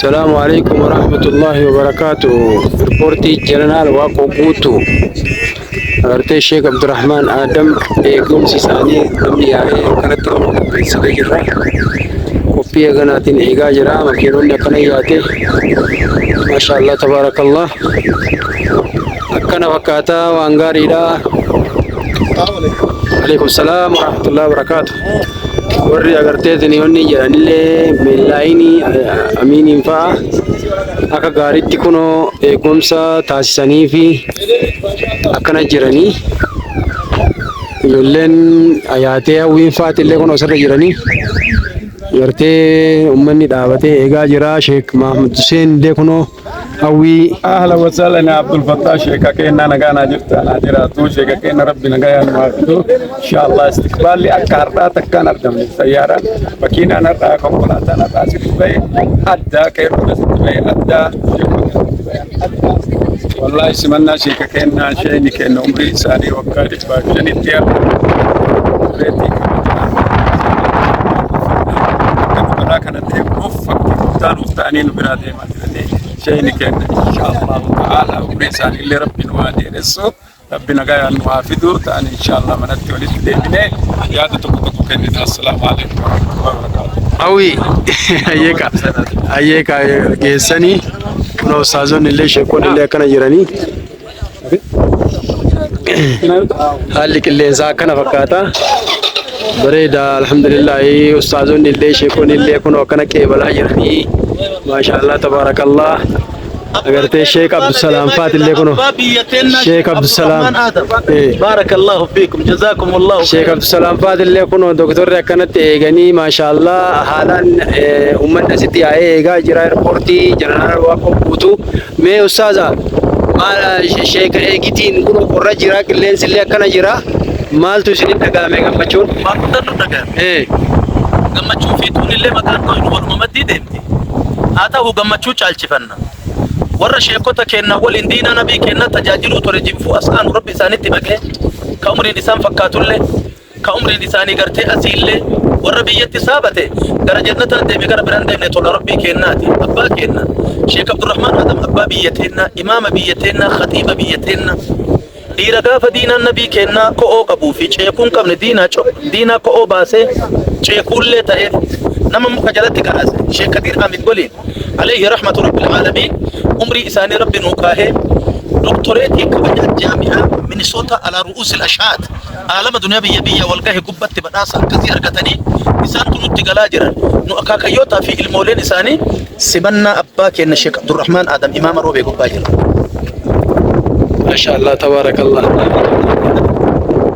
Salaamu alaikum warahmatullahi wabarakaatu. Riippoortii Jeneraal Waaqoo Guutuu. Agartee Sheek Abdurrahmaan Adam eegumsi isaanii namni yaa'ee kanatti qopheessitee jirra. Qophii eeganaatiin eegaa jira. Makiinonni akkana yaate. Maashaallah tabaarakallah. Akkana fakkaataa waan gaariidha. Alaikum salaam warahmatullahi wabarakaatu. Warri agarteetiin yoonni jedhanillee miillaayinii amiiniin fa'a akka gaariitti kunoo eegumsa taasisanii fi akkana jiranii. Ijoolleen yaatee hawwiin fa'aatillee kunoo asirra jiranii. Gartee uummanni dhaabatee eegaa jira. Sheek Mahmud Hussein illee kunoo hawwii Ahla wasahlan ya Abdul Fattah sheeka keenna nagaa naa jirta naa jiraatu sheeka keenna rabbi nagaa nu haa fidu inshallah istiqbaalli akka har'aa takkaan argamne xayyaaraan makiinaan har'aa konkolaataan har'aa asitti ba'e addaa qeerroon asitti ba'e addaa sheekonni asitti ba'e addaa wallahi simannaa sheeka keennaa sheeyni keenna umrii isaanii waggaa 500tti reetii kabajaa akka dubaraa kana deemuuf fakkii guddaa nuuf ta'anii nu biraa deemaa jiranii sheeyni keenya insha Allahu ta'ala umrii isaanii illee rabbi nu haa dheeressu rabbi nagayaan nu haa fidu ta'an insha Allah manatti walitti deebinee yaada tokko tokko kennina assalaamu alaikum warahmatullahi wabarakatuh. Hawwii ayyeeka ayyeeka geessanii kunoo ustaazonni illee sheekonni illee akkana jiranii. Haalli qilleensaa akkana fakkaata. Bareeda alhamdulillaahi ustaazonni illee sheekonni illee kunoo akkana qeebalaa jiranii. Maashaallah tabaarakallah. Agartee Sheek Abdusalaam faati illee kunoo. Sheek Abdusalaam. Barakallahu fiikum jazakumullahu Sheek Abdusalaam faati illee kunoo doktorri akkanatti eeganii maashaallah haalaan uummanni asitti yaa'ee eegaa jira eerpoortii jeneraal Waaqoo guutuu. Mee ustaaza maal sheeka eegitiin kun qorra jira qilleensi illee akkana jira maaltu isinitti dhaga'ame gammachuun? Waan guddaan nu dhaga'ame. Gammachuu fi tuun illee maqaan dhooynu waluma maddii deemti. Haa ta'u gammachuu caalchifanna. Warra sheekota keenna waliin diinaa nabii keenna tajaajiluu ture jinfuu as aanu rabbi isaanitti maqee ka umriin isaan fakkaatullee ka umriin isaanii gartee asiillee warra biyyatti saabate gara jannataa deeme gara biraan deemne tola rabbii keennaati abbaa keenna Sheek Abdurrahmaan Adam abbaa biyya teennaa imaama biyya teennaa khatiiba biyya teennaa dhiira gaafa diinaan nabii keennaa ko'oo qabuu fi ceekuu hin qabne diinaa diinaa ko'oo baasee ceekuullee ta'eef nama muka jalatti qaraase Sheek Kadiir Hamid waliin alayhi rahmatu rabbil aalamiin umrii isaanii rabbi nuu kaahee doktoreetii kabajaa jaami'aa Minisoota alaa ru'uusil ashaad Aalama duniyaa biyya biyya wal gahe gubbatti badhaasa akkasii argatanii isaantu nutti galaa jiran. Nu akaakayyootaa fi ilmooleen isaanii simannaa abbaa keenna Sheek Abdurrahmaan Aadam Imaama Roobee gubbaa jira. Masha Allah tabaarakallah.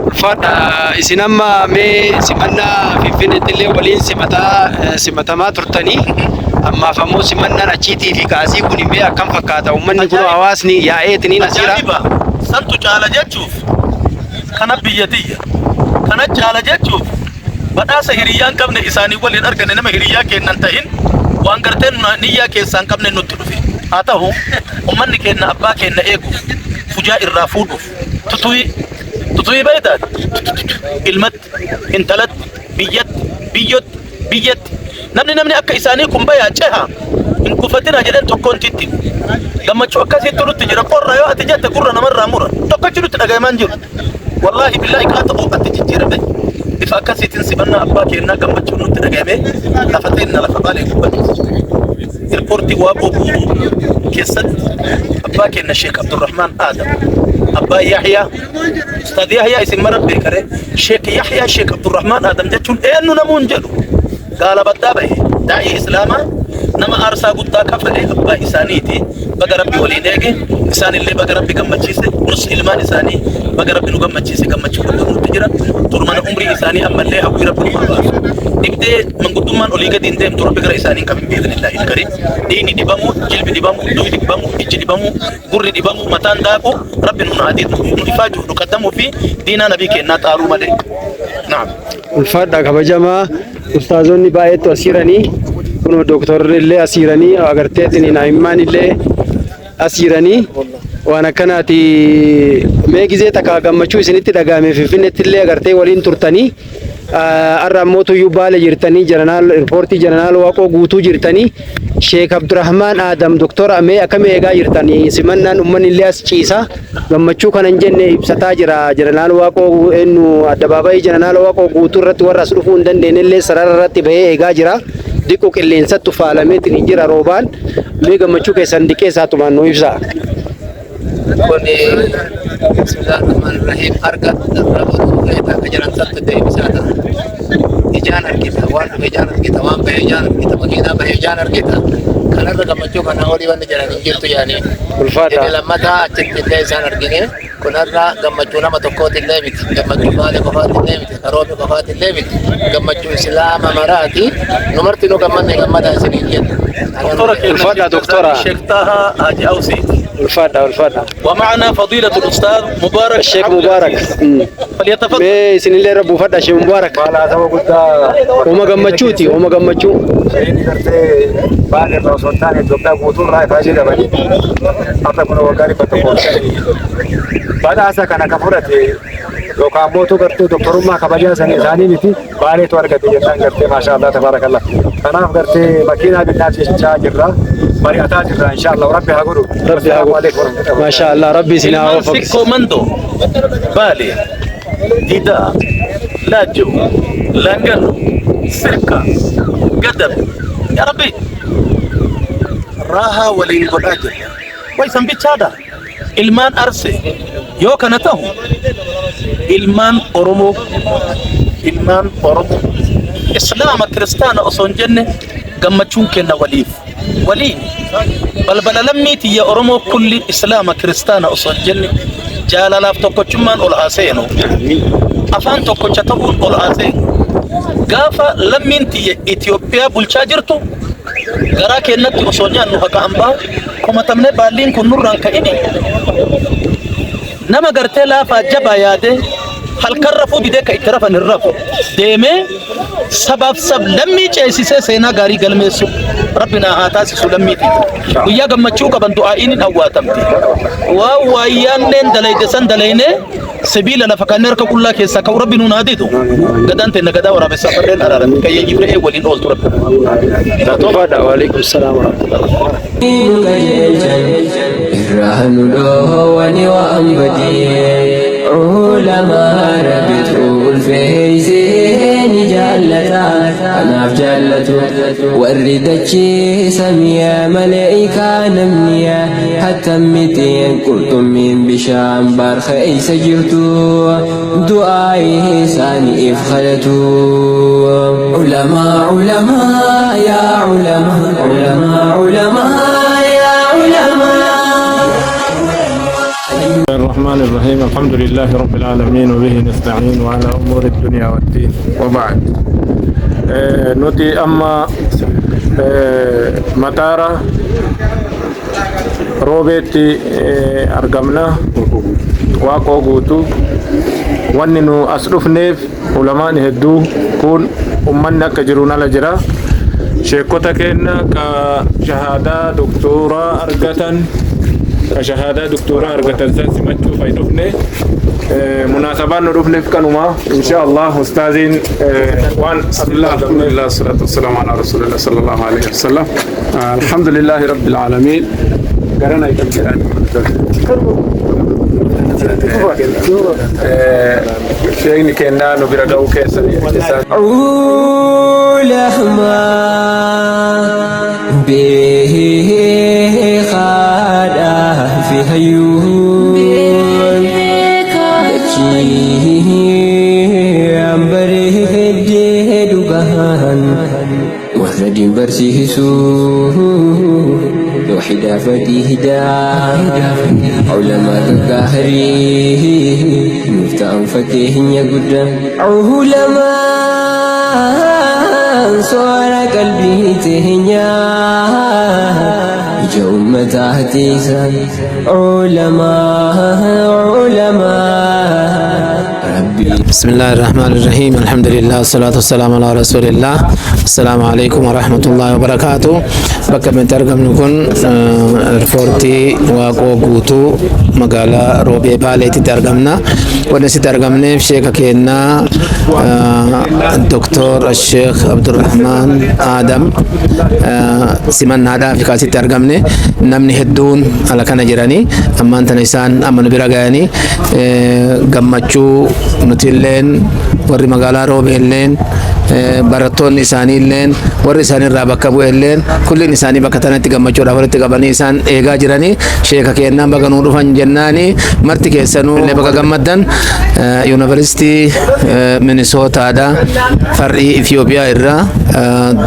Ulfaadha isin amma mee simannaa Finfinneetti illee waliin simataa simatamaa turtanii ammaaf ammoo simannaan achiitii fi kaasii kun mee akkam fakkaata uummanni kun hawaasni yaa'eetiniin asiira. Ajaa'iba! Santu caala jechuuf. Kana biyya tiyya. Kana caala jechuuf badhaasa hiriyyaa hin qabne isaanii waliin arganne nama hiriyyaa keenna hin tahin waan gartee niyyaa keessaa hin qabne nutti dhufe. Haa tahu ummanni keenna abbaa keenna eeguuf fujaa irraa fuudhuuf tutuyii tutuyii beektaati ilmatti intalatti biyyatti biyyotti biyyatti namni namni akka isaanii kun bayaa ceha hin gufatinaa jedhan tokkoon titti gammachuu akkasiitti nutti jira qorra yoo ati jette gurra namarraa mura tokkochi nutti dhagayamaan jiru wallaahi billaahi qaata atti jijjiirame bifa akkasiitiin simannaa abbaa keennaa gammachuun nutti dhagayame lafa teenna lafa baalee gubbatti Eerpoortii Waaqoo Guutuu keessatti abbaa keenna Sheek Abdurrahmaan Aadam abbaa Yahyaa Ustaad Yahyaa isin mara beekare Sheek Yahyaa Sheek Abdurrahmaan Aadam jechuun eenyu namuu hin jedhu gaala baddaa bahe daa'ii Islaamaa nama aarsaa guddaa kafale abbaa isaaniiti baga rabbi waliin eege isaanillee baga rabbi gammachiise nus ilmaan isaanii baga rabbi nu gammachiise gammachuu guddaan nutti jira turmana umrii isaanii ammallee hawwii rabbi nu haa baasu dhibdee manguddummaan olii gadi hin deemtu rabbi gara isaanii hin qabin bi'idhnillaahi kariim dhiigni dhibamuu jilbi dhibamuu dugdi dhibamuu ijji dhibamuu gurri dhibamuu mataan daakuu rabbi nun haa didu nu ifaaju nu qaddamuu fi diinaa nabii keennaa xaaruu malee naam. Ulfaadha kabajamaa ustaazonni baay'eetu as jiranii kunoo dooktorri illee as jiranii agarteetiin naa'immaan illee as jiranii waan akkanaati mee gizee takka gammachuu isinitti dhaga'ame finfinneetti illee agartee waliin turtanii Har'a ammoo tuyyuu Baale jirtanii, jeneraal airportii Jeneraal Waaqoo Guutuu jirtanii. Sheek Abdurrahmaan Aadam, doktora, mee akkamii eegaa jirtanii? Simannaan uummanni illee as ciisa, gammachuu kana hin jenne ibsataa jira. Jeneraal Waaqoo eenyu addabaabayii Jeneraal Waaqoo Guutuu irratti warra as dhufuu hin dandeenye illee sarara irratti bahee eegaa jira. Diqqoo qilleensatti faalameetiin hin jira roobaan. Mee gammachuu keessan diqqeessaatumaan nu ibsa. Kun bismillah rahmaan rahim harka irra osoo ta'e akka jiran sattu deebisaa ta'a. Ijaan argita, waan dhufe ijaan argita, waan bahe ijaan argita, makiinaa bahe ijaan argita. Kanarra gammachuu kana olii wanni jedhan hin jirtu yaani. Ulfaata. Inni lammataa achitti illee isaan argine, kunarra gammachuu nama tokkooti illee miti. Gammachuu Baalee qofaati illee miti. Karoomi qofaati illee miti. Gammachuu Islaama maraati. Nu marti nu gammanne, gammadaa isiniin jenna. دكتورة. Ulfaadha, doktora. الشيخ طه هاجي أوسي. Ulfaadha, ulfaadha. ومعنا فضيلة الأستاذ مبارك Sheek عبد Mubaarak. فليتفضل. Mee isinillee irra buufadha, Sheek Mubaarak. Maal guddaa. Ooma gammachuuti, ooma gammachuu. Inni gartee Baalee irraa osoo hin taane Itoophiyaa guutuu irraa ifaa jedhamanii har'a kun waggaa 105 badhaasa kana ka fudhate yookaan mootuu gartee doktorummaa kabajaa sanii isaanii miti, Baaleetu argate jennaan gartee maashaallah tabaarakallah. Kanaaf gartee makiinaa binnaa jechaa jirra, mari'ataa jirra, inshaallah rabbi haa godhu. Rabbi haa godhu. Maasha Allah, rabbi isin haa Ilmaan ooffaqisu. Sikkoo Mandoo, Baale, Didaa, Laajo, Langano, Sirka, Gadab. Yaa Rabbi, raahaa waliin godhaa jirra. Way san bichaadha. Ilmaan Arsee yoo kana ta'u, ilmaan Oromoo, ilmaan Oromoo Islaama Kiristaana osoo hin jenne gammachuun kenna waliif waliin balbala lammii tiyya Oromoo kulli Islaama Kiristaana osoo hin jenne jaalalaaf tokkochummaan ol haa seenu, afaan tokkocha ta'uun ol haa seenu. Gaafa lammiin tiyya Itoophiyaa bulchaa jirtu garaa keenyatti osoo nyaannu haqa hambaa komatamnee baalliin kun nurraan ka'ini nama gartee laafaa jabaa yaadee halkan rafuu didee ka itti rafan hin rafu deemee sabaaf sab lammii ceesisee seenaa gaarii galmeessu rabbi naa haa taasisu. Lammiiti guyyaa gammachuu qaban du'aa'iin hin awwaatamti. Waan waayyaanneen dalayde san dalaynee sibiila lafa kanneen harka qullaa keessaa ka'u rabbi nuun haa didu. Gadaan teenna gadaa waraabessaa farreen araarame kayyayyii fe'ee waliin ooltu rabbi. Ulfaadha. Waalaikum salaam warahmatullahi. Irraa nu dhoowwani waan badii, ulamaa rabbitu ulfeessee ni jaallata, kanaaf jaallatu warri dachee samiyaa, maleekaa, namni hattammitiin qurxummiin bishaan baarka eeysa jirtu du'aa isaaniif kadhatu. Ulamaa, ulamaa, yaa ulamaa, ulamaa, ulamaa, yaa ulamaa. الرحمن الرحيم، الحمد لله رب العالمين وبه نستعين وعلى أمور الدنيا والدين، وبعد. Nuti amma mataara Roobeetti argamna, Waaqoo Guutuu. Wanni nu as dhufneef ulamaan hedduu kun ummanni akka jiruun ala jira. Sheekota keenya ka shahaadaa doktoraa argatan, ka shahaadaa doktoraa argatan san simachuuf ay dhufne. Munaasabaan nu dhufneef kanuma. Insha Allah ustaaziin waan بسم الله، الحمد لله، والصلاة والسلام على رسول الله صلى الله عليه وسلم. الحمد لله رب العالمين. قرنا يكبر. Sheekni kennaa nu bira ga'uu keessan isaan Ulamaa beekaadha fi hayyuun dachii bareeddee dhugaan warra diin barsiisuu tawxiidaa fadii hidaa, ulamaa gaggaarii nuuf ta'an fakkeenya guddaa. Ulamaan soora qalbii teenyaa, ija ummataa tiisan. Ulamaa, ulamaa. بسم الله الرحمن الرحيم، الحمد لله والصلاة والسلام على رسول الله. السلام عليكم ورحمة الله وبركاته. Bakka nuti argamnu kun airportii Waaqoo Guutuu magaalaa Roobee Baaleetitti argamna. Wanni asitti argamneef sheeka keenyaa Doktor Sheekh Abdurrahmaan Adam simannaadhaaf asitti argamne. Namni hedduun ala kana jiranii ammaan tana isaan amma nu bira ga'anii gammachuu nuti illeen, warri magaalaa Roobee illeen, barattoonni isaanii illeen, warri isaanii irraa bakka bu'e illeen, kulliin isaanii bakka tanatti gammachuudhaaf walitti qabanii isaan eegaa jiranii. Sheeka kennaan bakka nuu dhufan jennaani marti keessanuu illee bakka gammaddan. Yuunivarsiitii Minisootaadha, far'ii Itoophiyaa irraa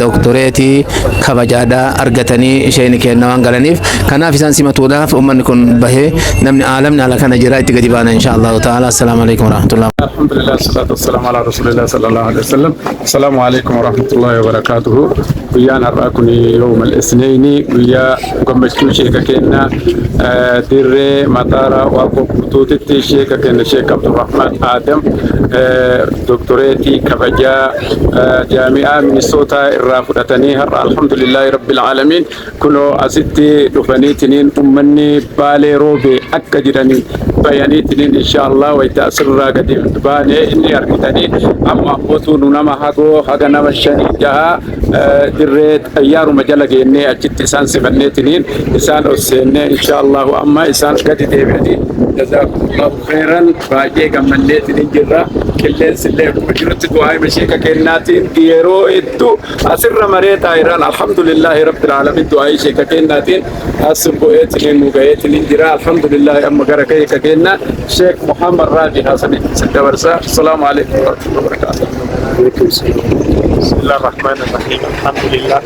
dooktoreetii kabajaadhaa argatanii isheen kenna waan galaniif, kanaaf isaan simatuudhaaf uummanni kun bahee, namni aalamni ala kana jira, itti gadi baana insha Allahu ta'ala. Assalaamu alaikum warahmatullahi. الحمد لله، والصلاة والسلام على رسول الله صلى الله عليه وسلم. السلام عليكم ورحمة الله وبركاته. Guyyaan har'aa kun يوم الاثنين, guyyaa gammachuu sheeka keenya dirree mataara Waaqoo Guutuutitti sheeka keenya Sheek Abdurrahman Adam doktoreetii kabajaa jaami'aa Minisootaa irraa fudhatanii har'a الحمد لله رب العالمين kunoo asitti dhufaniitiniin ummanni Baalee Roobee akka jiranii bayaniitiniin insha Allah wayita asirraa gadi baane inni argitanii. Amma ammootu nu nama hagoo haga nama shanii jaha dirree xayyaaruma jala geennee achitti isaan simanneetiniin isaan ol seennee insha Allahu amma isaan gadi deebi'anii. جزاكم الله خيرا. Baay'ee gammanneetiniin jirra. Qilleensi illee akkuma jirutti du'aa sheeka kennaatiin yeroo hedduu asirra maree taa'iraan الحمد لله رب العالمين du'aa sheeka kennaatiin as bu'eetiniin nu ga'eetiniin jira. الحمد لله. Amma gara sheeka kennaa Sheek Muhammad Raaji Hasan dabarsa. السلام عليكم ورحمة الله وبركاته. بسم الله الرحمن الرحيم، الحمد لله،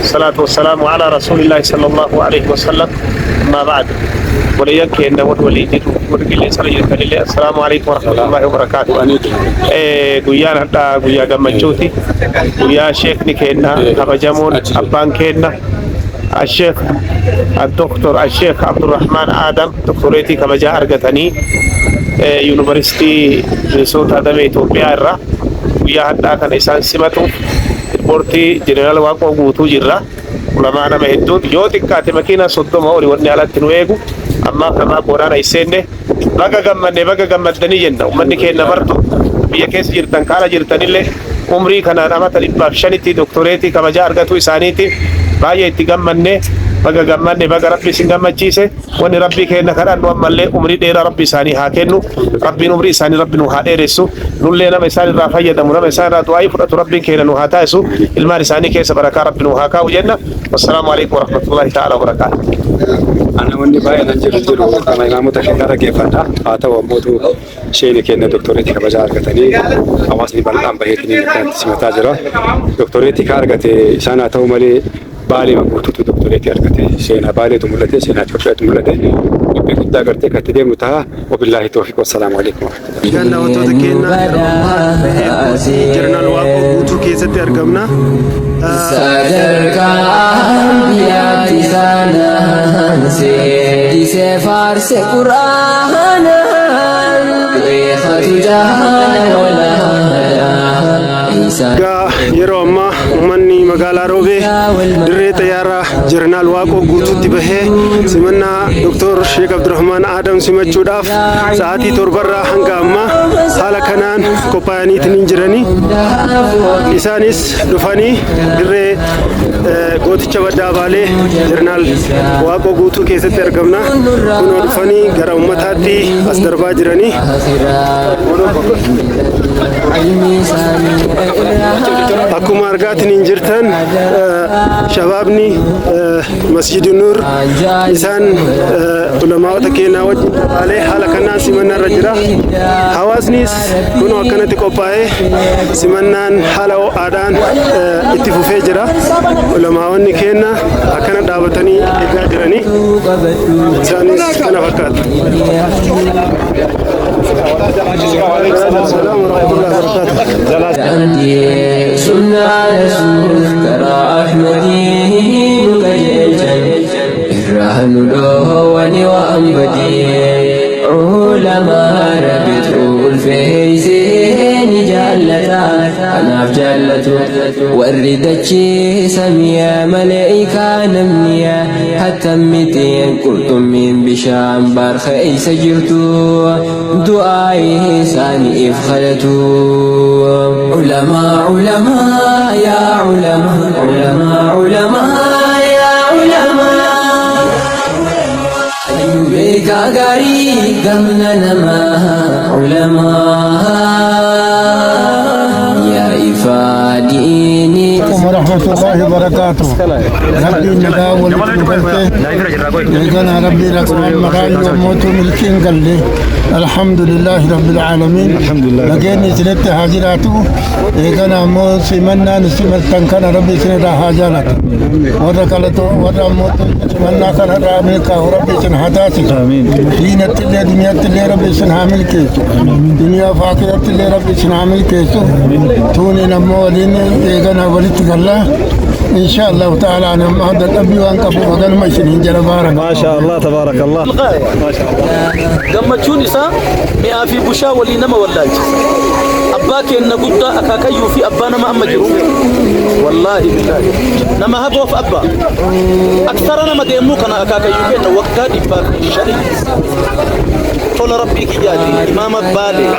الصلاة والسلام على رسول الله صلى الله عليه وسلم، أما بعد. وليك إن ولي السلام عليكم ورحمة الله وبركاته. Guyyaan har'aa guyyaa gammachuuti. Guyyaa sheekni keenya kabajamoon abbaan keenya الشيخ الدكتور الشيخ عبد الرحمن آدم دكتوريتي kabajaa argatanii yuunivarsiitii Minisoota damee Itoophiyaa irraa guyyaa har'aa kana isaan simatuuf airportii Jeneraal Waaqoo Guutuu jirra. Ulamaa nama hedduun, yoo xiqqaate makiinaa 30 oli wanni alatti nu eegu. Ammaaf namaa godaana hin seenne. Baga gammanne, baga gammaddanii jenna. Uummanni keenya martu biyya keessa jirtan kaala jirtanillee umrii kanaan amata 105tti doktoreetii kabajaa argatu isaaniitiif baay'ee itti gammanne. Baga gammanne, baga Rabbi isin gammachiise. Wanni Rabbii keenya kadhannu ammallee umrii dheeraa Rabbi isaanii haa kennu. Rabbiin umrii isaanii Rabbi nu haa dheeressu. Nullee nama isaan irraa fayyadamu, nama isaan irraa du'aayii fudhatu Rabbiin keenya nu haa taasisu. Ilmaan isaanii keessa barakaa Rabbi nu haa kaa'u jenna. والسلام عليكم ورحمة الله تعالى وبركاته. Namoonni baay'een an jiru jiru kama imaamota keenya dhaggeeffadha. Haa ta'u ammootu sheeni keenya doktoreetii kabajaa argatanii hawaasni bal'aan baheetiin akkanatti simataa jira. Doktoreetii ka argate isaan haa ta'u malee Baalee guutuutu doktoreetii argate. Seenaa Baaleetu mul'ate, seenaa Itoophiyaatu mul'ate. Qophii guddaa gartee kan itti deemnu ta'a. وبالله التوفيق والسلام عليكم ورحمة الله. Egaan daawwattoota keenya, yeroo ammaa airportii Jeneraal Waaqoo Guutuu keessatti argamna. Sadarkaa biyyaatti saanaan seeddisee faarse Qur'aanaan beekatu jaala walaala. Egaa yeroo ammaa uummanni magaalaa Roobee dirree xayyaaraa Jeneraal Waaqoo Guutuutti bahee simannaa Dr. Sheek Abdurrahmaan Adam simachuudhaaf sa'aatii 7rraa hanga ammaa haala kanaan qophaa'aniitiin hin jiranii. Isaanis dhufanii dirree gooticha baddaa Baalee Jeneraal Waaqoo Guutuu keessatti argamna. Kunoo dhufanii gara uummataatti as darbaa jiranii. Akkuma argaatiin hin jirtan, shabaabni Masjidi Nur isaan ulamaa'ota keenyaa wajjin qophaa'ee haala kanaan simannaa irra jira. Hawaasnis kunoo akkanatti qophaa'ee simannaan haala ho'aadhaan itti fufee jira. Ulamaa'onni keenya akkana dhaabatanii eegaa jiranii. Isaanis kana fakkaata. السلام ورحمة الله وبركاته. Sunnaa Rasuul karaa Ahmadii nu qajeelchan, irraa nu dhoowwani waan badii, ulamaa Rabbitu ulfeeyse. Jarri dachee samii maleeyikaa namni hattammiteen qurxummiin bishaan baar keessa jirtu du'aa'ii isaaniif kadhatu. Ulamaa ulamaa yaa ulamaa ulamaa ulamaa yaa ulamaa. Beekaa gaarii gamna namaa ulamaa yaa ifaa diinii. ورحمة الله وبركاته. ربي نجا ولد نجانا ربي لكم مغالي وموت ملكين قال لي الحمد لله رب العالمين. الحمد لله. لقيني سنت هاجراتو إيقنا مو سمنا نسمتن كان ربي سنة هاجرات وركلتو ورموت سمنا كان رامي ربي سن هداسي آمين. دينة اللي دنيا اللي ربي سن حامل كيسو دنيا فاكرة اللي ربي سن حامل كيسو توني نمو ولين إيقنا ولد الله إن شاء الله تعالى أنا ما هذا الأبي وأنك فوق ما يشين جل بارك. ما شاء الله تبارك الله. الغاية ما شاء الله. Gammachuun isaa mi'aa fi bushaa walii nama wallaalchisa. Abbaa keenna guddaa, akaakayyuu fi abbaa nama amma jiru, wallaahi billaahi, nama haboof abbaa aksara nama deemuu kana, akaakayyuu keenna waggaa 105 tola rabbii kiyyaati. Imaama Baalee,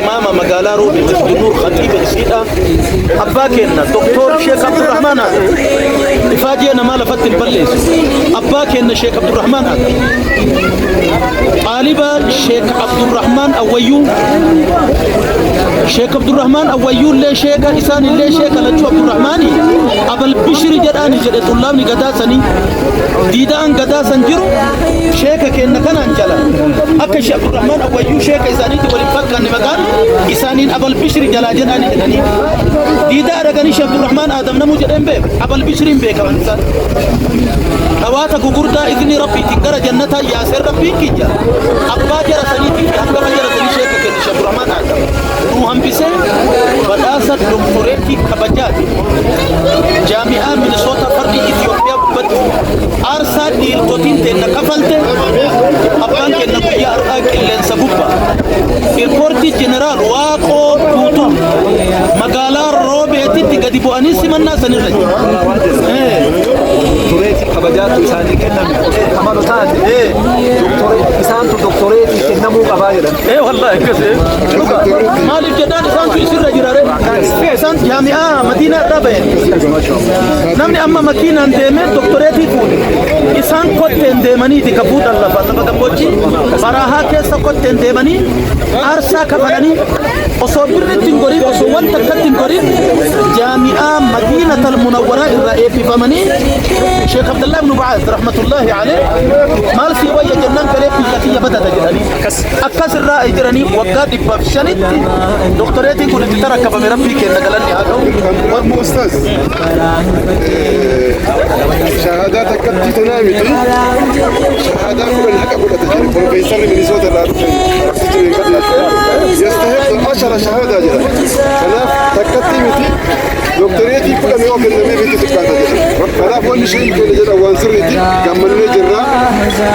imaama magaalaa Roobi, Masjid Nuur, khatiiba isiidha, abbaa keenna Doktor Sheekh Abdurrahmaan Adam ifaajee namaa lafatti hin balleessu. Abbaa keenna Sheekh Abdurrahmaan Adam, xaaliba Sheekh Abdurrahmaan Awwayyuu, Sheekh Abdurrahmaan Awwayyuu illee sheeka isaan illee sheeka lachuu Abdurrahmaani Abal Bishri jedhaani jedhe. Xullaabni gadaa sanii diidaan gadaa san jiru sheeka keenna kanaan jala akka Sheekh Abdurrahmaan Awwayyuu sheeka isaaniitti waliin fakkaanne maqaan isaaniin Abal Bishri jalaa jedhaani jedhanii diidaa dhaqanii. Sheekh Abdurrahmaan Adam namuu jedheen beeku, Abal Bishriin beekaman isaan. Dhawaata gugurdaa izni rabbiitiin gara jannataa yaaseen rabbiin kiyya abbaa jara saniitii fi hangafa jara sanii, sheeka keenya Sheekh Abdurrahmaan Adam, nuu hambisee badhaasa doktoreetii kabajaati jaami'aa Minisoota fardi Itoophiyaa gubbatti aarsaa dhiirtotiin teenna kafalte. Abbaan keenya guyyaa har'aa qilleensa gubbaa airportii Jeneraal Waaqoo Guutuu magaalaa Roobeetitti gadi bu'anii simannaa sanirra jiru. Doktoreetii kabajaatu isaanii kenname kamalu taate isaantu doktoreetii kennamuu qabaa jedhan. Ee wallahi, akkas maaliif jedhaan, isaantu isirra jira re. Isaan jaami'aa Madiinaa irraa bayan. Namni amma makiinaan deemee doktoreetii fuudhe, isaan kotteen deemaniiti ka fuudhan. Lafa gammoojjii barahaa keessa kotteen deemanii aarsaa kafalanii, osoo birritti hin gorin, osoo wanta akkatti hin gorin, jaami'aa Madiinatal Munawwaraa irraa eebbifamanii. Sheekh Abdallah ibn Baaz rahmatullahi alayh maal sii wayya jennaan, kalee biyya kiyya badata jedhanii akkas irraa jiranii. Waggaa 105tti doktoreetiin kun itti tarakkabame. Rabbii kenna galanni haa ta'u. أستاذ، شهادات akkatti tanaa miti, shahaadaa 10 haqa fudhate jedhe profeesarri Minisoota irraa dhufe. يستحق 10 شهادة jedha. Kanaaf takkatti miti, doktoreetii 10 yoo kennamee miti xiqqaata jedha. Kanaaf wanni isheen kenna jedha waan sirriiti. Gammannee jirra.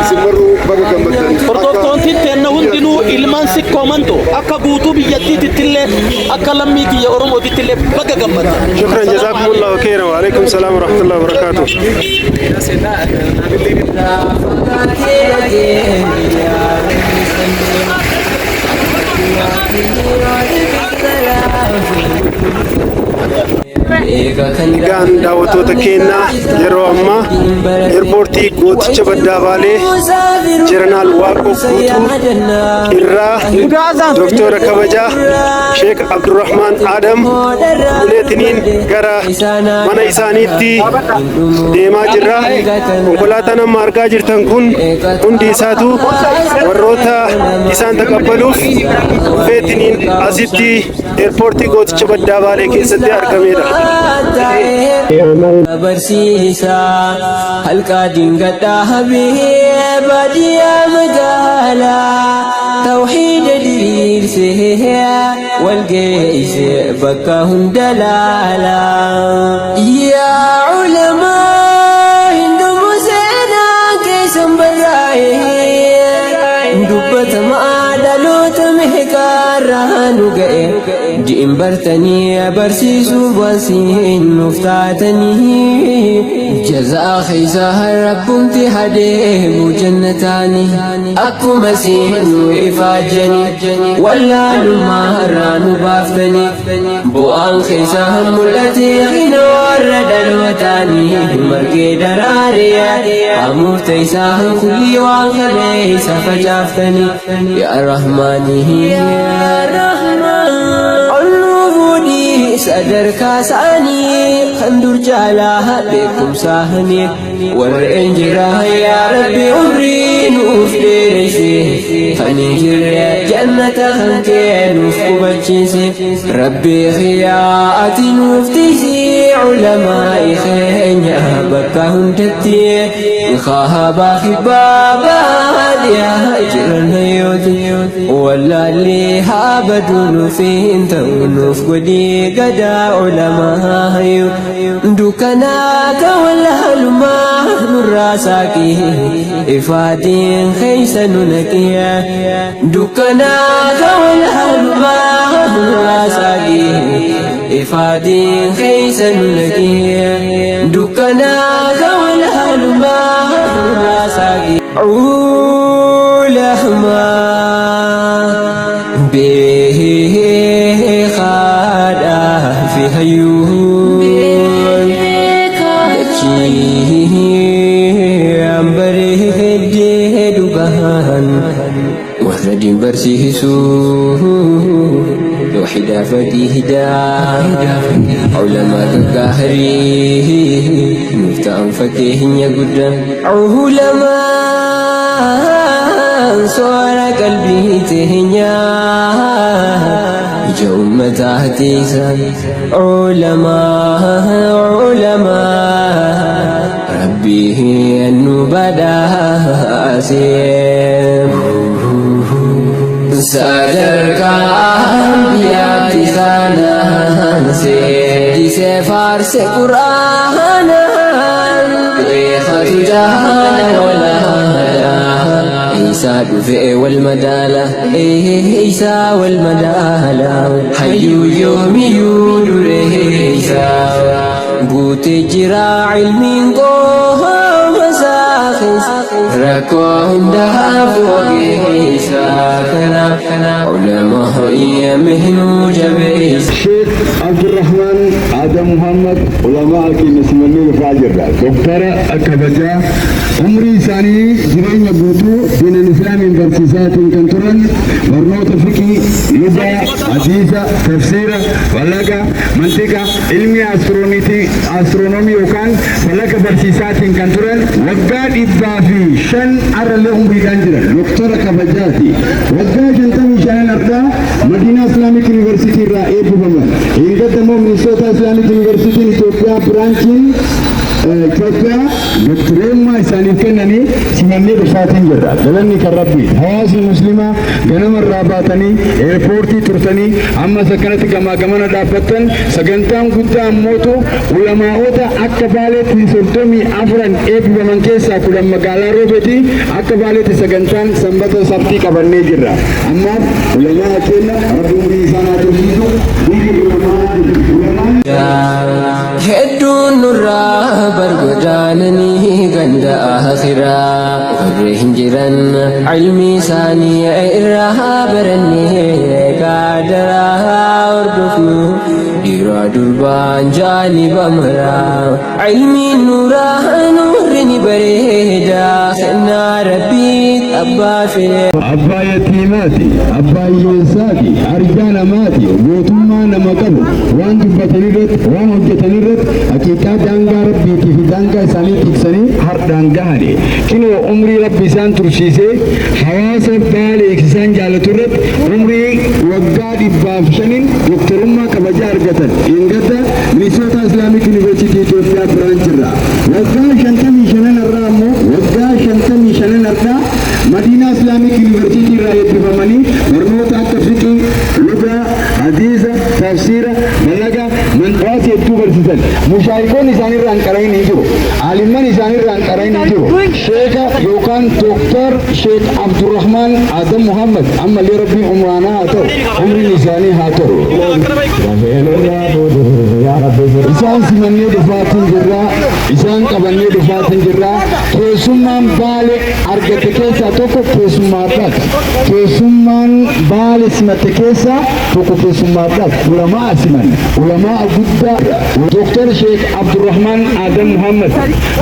Isin marruu baga gammaddanii. Hordoftoonni teenna hundinuu ilmaan sikkoo manto akka guutuu biyyattiittillee, akka lammii kiyya Oromootitti baga gammaddan. شكرا، جزاكم الله خيرا، وعليكم السلام ورحمة الله وبركاته. Egaan daawwattoota keenyaa, yeroo ammaa airportii gooticha Baddaa Baalee Jeneraal Waaqoo Guutuu irraa Dooktora kabajaa Sheek Abdurrahmaan Adam uleetiniin gara mana isaaniitti deemaa jirra. Konkolaataan amma argaa jirtan kun hundi isaatu warroota isaan taqabbaluuf dhufeetiniin asitti airportii gooticha Baddaa Baalee keessatti argamedha. Barsiisa halqaa dingadhaa habee baadiyyaa magaalaa tawxiida diriirsee walgeeyse bakka hunda laala. Yaa culamaa, hindumu seenaa keessan barraa'e dubbatamaa dhaloota meeqaarraa nu ga'e. Hin bartanii barsiisuuf waan siin nuuf taatanii. Jazaa keessa rabbumti hadeemu jannataani. Akkuma siin nu ifaajjanii wallaalummaa irraa nu baaftanii. Bu'aan keessa mul'ate hina warra dhalootaanii margee daraaree hamuuf isaa kulli waan kaleessa facaaftanii. Yaa Rahmaanii yaa Rahmaan ol nu fuudhii sadarkaa isaanii kan dur caalaa beekumsaanii warreen jira yaa Rabbi umrii nuuf dheeresse kan hin jirre jannata kan kee nuuf qubachiise Rabbi xiyaa ati nuuf tiisi ulamaa keenya bakka hundatti kaabaa kibbaa baadiyyaa jiran hayyooti wallaalli haa baduu nuuf hin ta'u nuuf godhii gadaa ulamaa hayyu dukkanaa ka wallaalumaa nurraa saaqii ifaatiin keessa nu naqii dukkanaa ka wallaalumaa nurraa saaqii ifaatiin keessa nu naqii dukkanaa ka wallaalumaa nurraa saaqii ulamaa beekaadhaa fi hayyuun dachii bareeddee dhugaan warra diin barsiisuu tawxiidaa faqiidaa ulamaa gaggaarii nuuf ta'an fakkeenya guddaa ulamaan soora qalbii teenyaa ija ummataa tiisan ulamaa ulamaa rabbii nu badhaase sadarkaa ambiyaatti saanaanse disee faarse qur'aanaan beekatu jaala walaala isaa dhufe wal madaala isaa wal madaala hayyuu yoomiyyuu dureessa guutee jira ilmiin qooma isaa keessa rakkoo hundaaf ogeessa kanaaf ulamaa mihnuu jabeessa. Sheekh Abdurrahman Adam Muhammad ulamaa keenya simannee dhufaa jirra. Doktara kabajaa umrii isaanii jireenya guutuu diinan islaamiin barsiisaatiin kan turan barnoota fiqii, lugaa, hadiisa, tafsiira, balaga, mantiqa, ilmi astiroonomii yookaan falaka barsiisaatiin kan turan waggaa 105 har'allee umriidhaan jiran doktora kabajaati. Waggaa 55 har'aa Madiinaa Islamic University irraa eebbifaman. Eeggadda immoo Minnesota Islamic University Itoophiyaa branchiin Itoophiyaa doktoreummaa isaaniif kennanii simannee dhufaatiin jirra. Galanni kan Rabbii. Hawaasni Muslimaa ganamarraa baatanii airportii turtanii ammas akkanatti gamaa gamana dhaabbattan sagantaan guddaa ammootu ulamaa'ota akka Baaleetti 34 eebbifaman keessaa 10 magaalaa Roobeeti akka Baaleetti sagantaan sanbata sabtii qabannee jirra. Ammaaf ulamaa keenya Rabbi umurii isaan haa tursiisu. Biyyi ulamaa ulamaan Hedduun nurraa bargodaananii ganda akhiraa warri hin jiran ilmi isaanii irraa barannee qaadaraa hordofnu dhiiraa durbaan jaaniba maraa ilmiin nuuraa nuurri ni bareeda kennaa rabbii abbaa fedhe. Abbaa yatiimaati, abbaa hiyyeessaati, arjaa namaati, gootummaa nama qabu, waan dubbatan irratti, waan hojjetan irratti, haqiiqaa daangaa rabbiitii fi daangaa isaanii tiksanii hardhaan gahani. Kinoo umrii rabbi isaan tursiisee hawaasa Baalee isaan jaalatu irratti umrii waggaa 105n doktorummaa kabajaa argatan. Dheengadda Minnesota Islamic University Itoophiyaa branch irraa. Waggaa 55 irraa immoo waggaa 55 irraa Madiinaa Islamic University irraa eebbifamanii barnoota akka fiqii, lugaa, hadiisa, tafsiira, balaga, manxawaas hedduu barsiisan. Mushaayikoon isaanirraa hin qarahin hin jiru. Aalimman isaanirraa hin qarahin hin jiru. Sheeka yookaan Abdurrahman Doktor Sheikh Abdurrahman Adam Muhammad ammallee Rabbiin umraanaa haa ta'u, umriin isaanii haa ta'u. Isaan simannee dhufaatiin jirraa, isaan qabannee dhufaatiin jirraa. Keessummaan Baale argatte keessaa tokko keessummaadhaati. Keessummaan Baale simatte keessaa tokko keessummaadhaati. Ulamaa simanne, ulamaa guddaa Doktor Sheikh Abdurrahman Adam Muhammad,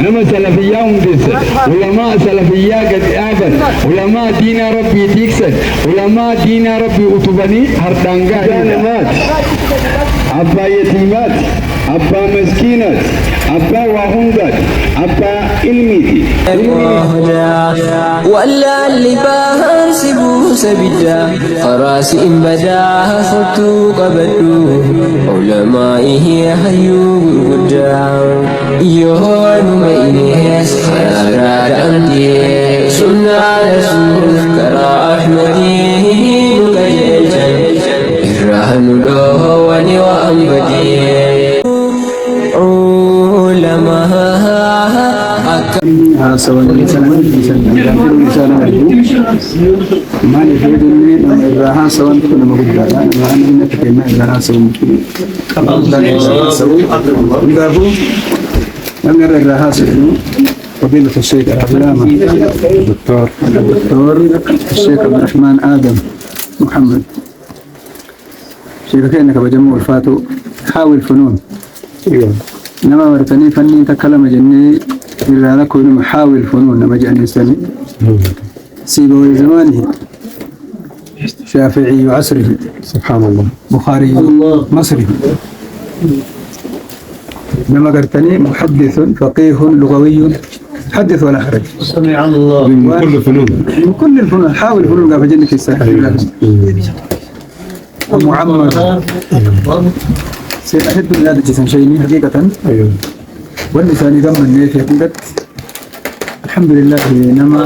nama salafiyyaa hundeessan, ulamaa salafiyyaa gad dhaaban, ulamaa diinaa Rabbii tiiksan, ulamaa diinaa Rabbii utubanii hardhaan ga'anii namaati. Abbaa yatiimaati, abbaa maskiinaati, abbaa waa hundaati, abbaa ilmiiti. Wallaalli bahaan si buusa bidda, karaa si hin badaa, fottuu qabadhu ulamaa'ihi hayyuu gurguddaa. Yoo numa inees karaa daandii sunnaa rasuul, karaa Ahmadii nu qajeelchan, irraa nu dhoowwani waan badii ulamaa akka haasawanii sana dhiisan isaa nama dhibu. Maaliif yoo jennee, nama irraa haasawan kun nama guddaadha. Nama inni akka kennaa irraa haasawu guddaan irraa haasawu. Hundaafuu namni irra irraa haasa'u فضيلة الشيخ العلامة الدكتور الدكتور الشيخ عبد الرحمن آدم محمد، شيخ كأنك بجمع الفاتو حاول فنون nama bartanii fannii takka lama jennee irraa lakkoofnu, حاوي الفنون nama jedhanii sani. سيبوي زمانه، شافعي عصره، سبحان الله. بخاري مصري، nama gartanii محدث، فقيه، لغوي، حدث ولا حرج. سمع الله. من كل فنون. من كل الفنون، حاوي الفنون قال جنة الساحل ومعمر سيأهد من هذا الجسم شيء حقيقة. والنسان ذم في حقيقة الحمد لله، نما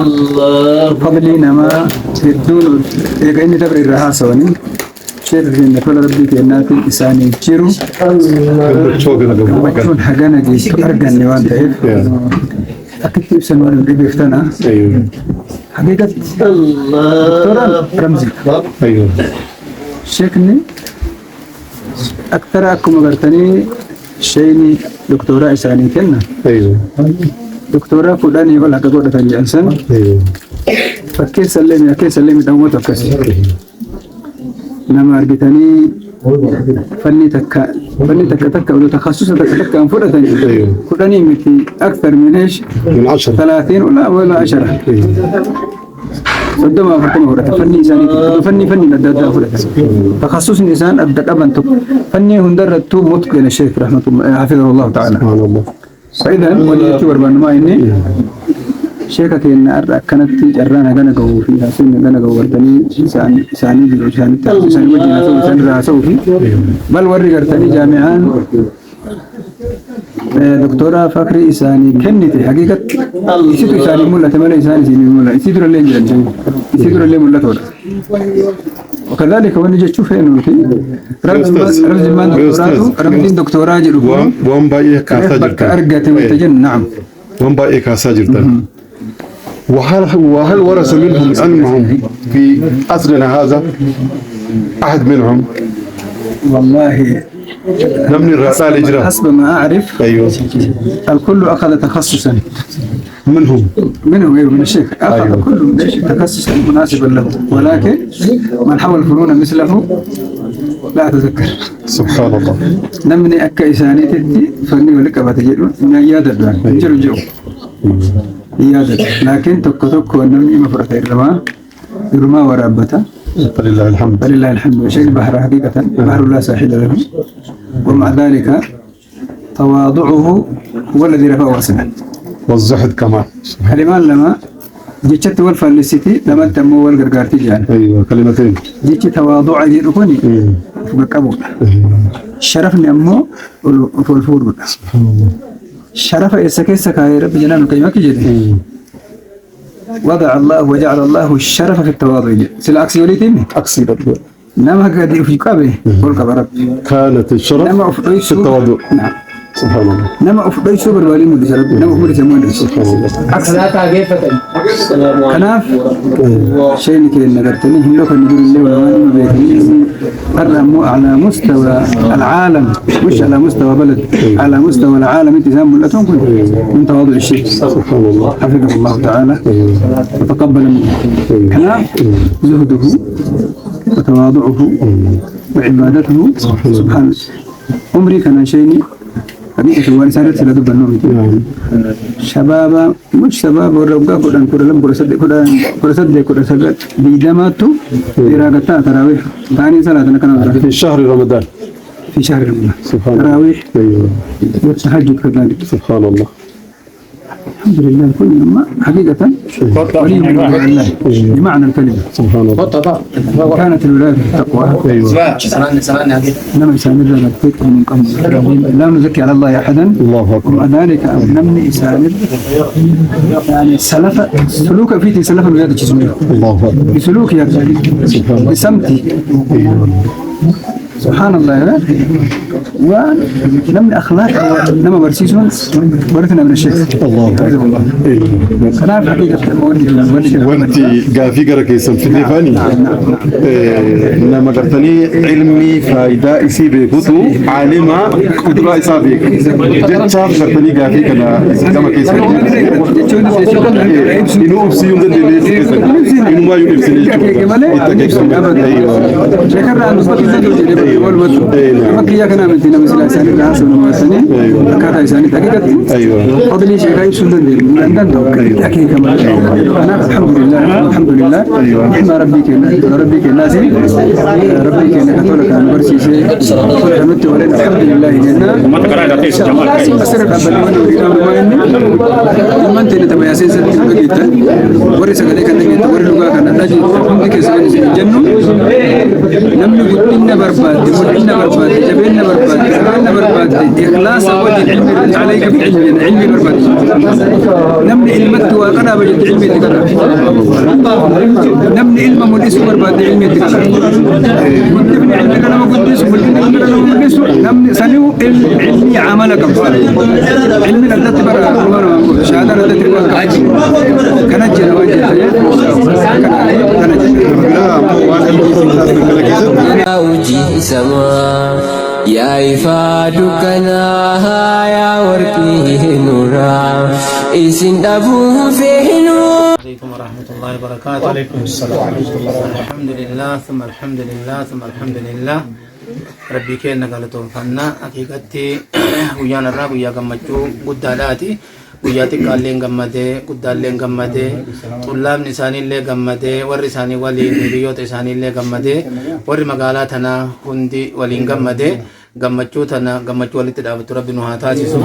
فضلي نما الدون إني تبري الرهاسة وني شيخ إن كل ربي كأنات إنسان جيرو gammachuun hagana geessu arganne waan ta'eef akkitti ibsan waan dhibeef tana haqiiqatti doktoraan ramzi sheekni aktara akkuma gartanii sheeyni doktoraa isaanii kenna, doktoraa 10 ol akka godhatan jedhan san fakkeessallee akkeessallee midhaamota akkas nama argitanii fanni takka fanni takka takka ولو تخصص takka takka an fudhatan 10 miti, أكثر من إيش؟ من 10. 30 ولا 10، 30، 40 fudhatan. Fanni isaanii fanni fanni adda addaa fudhatan, تخصصni isaan adda qaban tokko fanni hundarrattuu متقن الشيخ رحمة الله حفظه الله تعالى. سبحان الله. فإذا wanni jechuu barbaannu maa inni sheeka keenya har'a akkanatti carraan hagana gahuu fi haasofni hagana gahu gartanii isaanii jiru, isaanitti isaanii wajjin haasa'uu, isaan irraa haasa'uu fi bal warri gartanii jaami'aan doktora fakrii isaanii kennite haqiiqatti isitu isaanii mul'ate malee isaan isinii mul'ate isii durallee hin jiran, isii durallee mul'atoodha. وكذلك wanni jechuu feenuuti ramzi maan doktoraatu ramziin doktoraa jedhu kun waan baay'ee kaasaa bakka jirtan. Argate wanta jennu نعم. Waan baay'ee kaasaa jirtan. وهل ورث منهم علمهم في عصرنا هذا أحد منهم؟ والله namni irraa dhaale jira؟ حسب ما أعرف الكل أخذ تخصصا منهم. منهم، أيوه، من الشيخ أخذ كل من الشيخ تخصصا مناسبا له، ولكن من حوى الفنون مثله لا أتذكر. سبحان الله. Namni akka isaaniitti fanni wali qabate jedhu hin yaadadhu, hin jiru jiru hin yaadadhu, laakiin tokko tokko namni ima fudhata, irrumaa waraabbata. فلله الحمد. فلله الحمد. شيء بحر حقيقة، بحر لا ساحل له، ومع ذلك تواضعه هو الذي رفعه أصلا. والزهد كمان. كلمان lama jechatti wal faallessiti, lamatti ammoo wal gargaarti jedhan. ايوه، كلمتين. Jechi تواضع jedhu kuni of qaqqabuudha. Sharafni ammoo of ol fuudhuudha. Sharafa eessa keessa kaayee Rabbi jenaan qayyim akka jedhe, وضع الله وجعل الله الشرف في التواضع jedhe. Sila aksii waliitiin عكسي. Nama gadi ofii qabe ol qaba Rabbi. كانت الشرف nama of في dhoysuu التواضع. نعم. Nama of dhoysuu barbaadee mul'isa Rabbi. Nama of mul'ise immoo hin dhoysu. Kanaaf sheeni keenya gartanii hin dhokanne jiru illee waan nama beekanii har'a ammoo على مستوى العالم مش على مستوى بلد، على مستوى العالم isaan mul'atuun kun من تواضع الشيخ سبحان الله. حفظه الله تعالى وتقبل منه. Kanaaf زهده وتواضعه وعبادته سبحانه عمري كان شيني حقيقة waan isaan irratti sila dubbannu miti. Shabaaba mux shabaaba warra waggaa 10, 12, 18, 10, 18, 19, 20tu dhiiraa gattaa taraawih ta'anii salaatan akkana. في شهر رمضان. في شهر رمضان. سبحان الله. تراويح والتهجد كذلك. سبحان الله. الحمد لله، كل ما حقيقة ولي من أولياء الله بمعنى الكلمة. سبحان الله. كانت الولاية في التقوى. نما إسان irra من قبل لا نزكي على الله أحدا. الله أكبر. ومع ذلك نمني إسان يعني سلف سلوك فيه سلف الولاية تجسمه. الله أكبر. بسلوك يا بسمتي سبحان الله ونمن أخلاق نما برسيسون ورثنا من الشيخ. الله. حفظه الله. Kanaaf حقيقة Wanti gaafii gara keessan fideefani nama gartanii ilmi faayidaa isii beekutu caalima kuduraa isaa beeka jechaaf gartanii gaafii kana gama keessan inuu ibsiyuu hin dandeenye keessan inumaayyuu ibsine jechuudha itti akeekamu. Sheekarraa dubbatu danda'u jedhee walumatti makiyyaa kana miti nama silaa isaanii irraa haasa'u nama sanii akkaataa isaanii haqiiqatti fadlii sheekaa ibsuu hin dandeenyu hin danda'u itti akeekama. Kanaaf alhamdulillah, alhamdulillah, ni'ma rabbii kenna, tola rabbii kennaasi, rabbii kenna ka tola kan barsiisee tola kan nutti ooleen alhamdulillah jenna. Asirra dhaabbanni wanni walii dhaabu maa inni ilmaan teenya tama yaaseen sirriitti nu dhageettan, warri sagalee kan dhageettan, warri dhugaa kana dhageettan hundi keessan isin jennu, namni guddina barbaadde, mul'ina barbaadde, jabeenya barbaadde, qabeenya barbaadde, ikhlaasa wajjin ilmi عليك بالعلم, ilmi barbaadde, namni ilmatti waa qadaaba jette ilmi itti qadaaba, namni ilma mul'isuu barbaadde ilmi itti qadaaba, guddifni ilmi kana nama guddisu, mul'inni ilmi kana nama mul'isu, namni saniu ilmi amala qabu, ilmi addatti bara shahaadaan addatti waan qabu kana jira waan jedhee kana jira. Hojii samaa yaa ifaa dukkanaa yaa warqii nuuraa isin dhabuu feenuu. عليكم ورحمة الله وبركاته. وعليكم السلام ورحمة الله. الحمد لله ثم الحمد لله ثم الحمد لله. Rabbii keenya galatoonfannaa. Haqiiqatti guyyaan irraa guyyaa gammachuu guddaadhaati. Guyyaa xiqqaalleen gammadee, guddaalleen gammadee, xullaabni isaaniillee gammadee, warri isaanii waliin hiriyoota isaaniillee gammadee, warri magaalaa tanaa hundi waliin gammadee, gammachuu tana gammachuu walitti dhaabatu rabbi nu haa taasisu.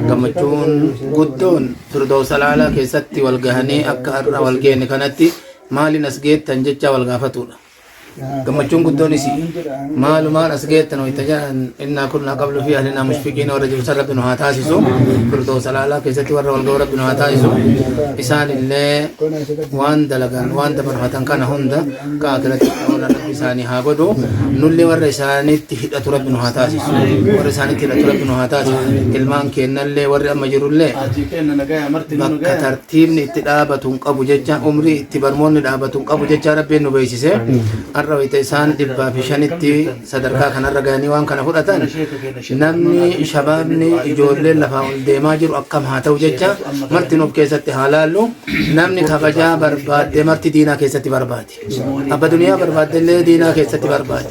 Gammachuun guddoon firdoosa laalaa keessatti wal gahanii akka har'a wal geenne kanatti maaliin as geettan jecha wal gaafatudha. Gammachuun guddoon isi maalumaan as geettan wayita jedhan إنا كنا قبل في أهلنا مشفقين warra jiru san rabbi nu haa taasisu. Firdoosa laalaa keessatti warra wal ga'u rabbi nu haa taasisu. Isaan illee waan dalagan waan dabarfatan kana hunda ka akiratti oolan rabbi isaanii haa godhu. Nullee warra isaanitti hidhatu rabbi nu haa taasisu. Warra isaanitti hidhatu rabbi nu haa taasisu. Ilmaan kennallee warri amma jirullee bakka tartiibni itti dhaabatu hin qabu jecha, umrii itti barmoonni dhaabatu hin qabu jecha rabbiin nu beeksise. Har'a wayita isaan 105tti sadarkaa kanarra gahanii waan kana fudhatan, namni shabaabni ijoolleen lafaa ol deemaa jiru akkam haa ta'u jecha marti nuuf keessatti haa laallu. Namni kabajaa barbaadde marti diinaa keessatti barbaade, abba duniyaa barbaaddellee diinaa keessatti barbaade,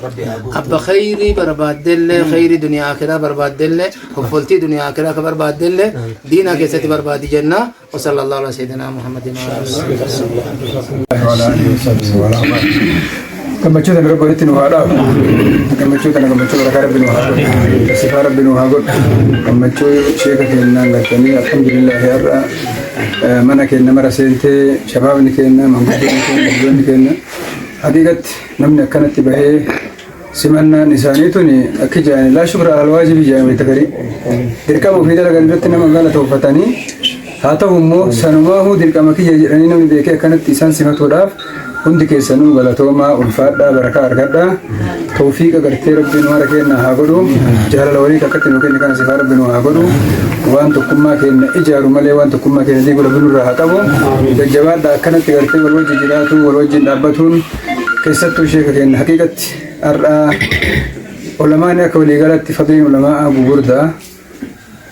abba khayrii barbaaddellee, khayrii duniyaa akiraa barbaaddellee, hoffoltii duniyaa akiraa ka barbaaddellee diinaa keessatti barbaadi jenna. وصلى الله على سيدنا محمد وعلى وعلى آله وصحبه وعلى. Gammachuu tana rabbi walitti nu haa dhaabu. Gammachuu tana gammachuu barakaa rabbi nu haa godhu. Sifaa rabbi nu haa godhu. Gammachuu sheeka keenyaan galtanii alhamdulillahi har'a mana keenya mara seentee shabaabni keenya, manguddoonni keenya, gurguddoonni keenya, haqiiqatti namni akkanatti bahee simannaan isaanii tuni akka jedhani لا شكر على الواجب jedhame tagarii dirqama ofii dalagan irratti nama galatooffatanii, haa ta'u immoo sanumaahuu dirqama kiyya jedhanii namni beekee akkanatti isaan simatuudhaaf Hundi keessanuu galatoomaa, ulfaadhaa, barakaa argadhaa. Tawfiiqa gartee Rabbiin mara keenya haa godhu. Jaalala walii akkatti nu kenne kana sifaa Rabbi nu haa godhu. Waan tokkummaa keenya ijaaru malee waan tokkummaa keenya diigu Rabbi nurraa haa qabu. Jajjabaadhaa, akkanatti gartee wal wajji jiraatu, wal wajjin dhaabbatuun, keessattuu sheeka keenya haqiiqatti har'aa ulamaan akka waliigalatti fadliin ulamaa gugurdaa,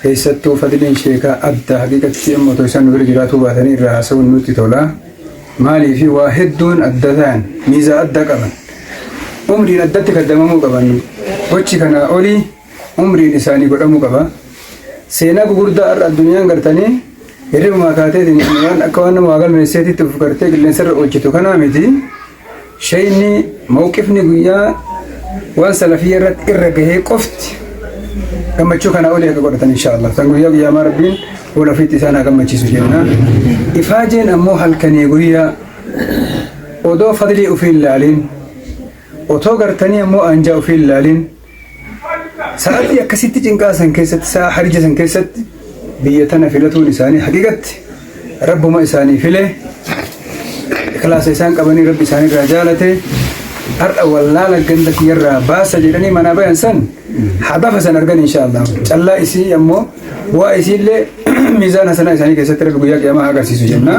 keessattuu fadliin sheekaa adda. Haqiiqatti immoo otoo isaan nu bira jiraatuu baatanii irraa haasa'uun nutti tola. Maaliif waa hedduun adda ta'an, miizaa adda qaban, umriin addatti kaddamamuu qaban, gochi kanaa olii umriin isaanii godhamuu qaba. Seenaa gugurdaa har'a addunyaan gartanii hirribumaa kaateetiin waan akka waan nama waa galmeesseetitti of gartee qilleensarra oolchitu kanaa miti. Shayni mawqifni guyyaa waan salafiyya irratti irra gahee qofti gammachuu kanaa olii akka godhatan insha Allah. San guyyaa guyyaamaa Rabbiin fuula ofiitti isaan haa gammachiisu jenna. Ifaajeen ammoo halkanii guyyaa odoo fadlii ofii hin laalin, otoo gartanii ammoo aanjaa ofii hin laalin, sa'aatii akkasitti cinqaa san keessatti, sa'a harija san keessatti biyya tana filatuun isaanii haqiiqatti Rabbuma isaanii file, ikhlaasa isaan qabanii Rabbi isaanii irraa jaalate. Har'a wallaala ganda kiyyarraa baasa jedhanii manaa bayan san hadafa san argan insha Allah. Callaa isii ammoo bu'aa isiillee miizaan hasanaa isaanii keessatti Rabbi guyyaa qiyaamaa haa agarsiisu jenna.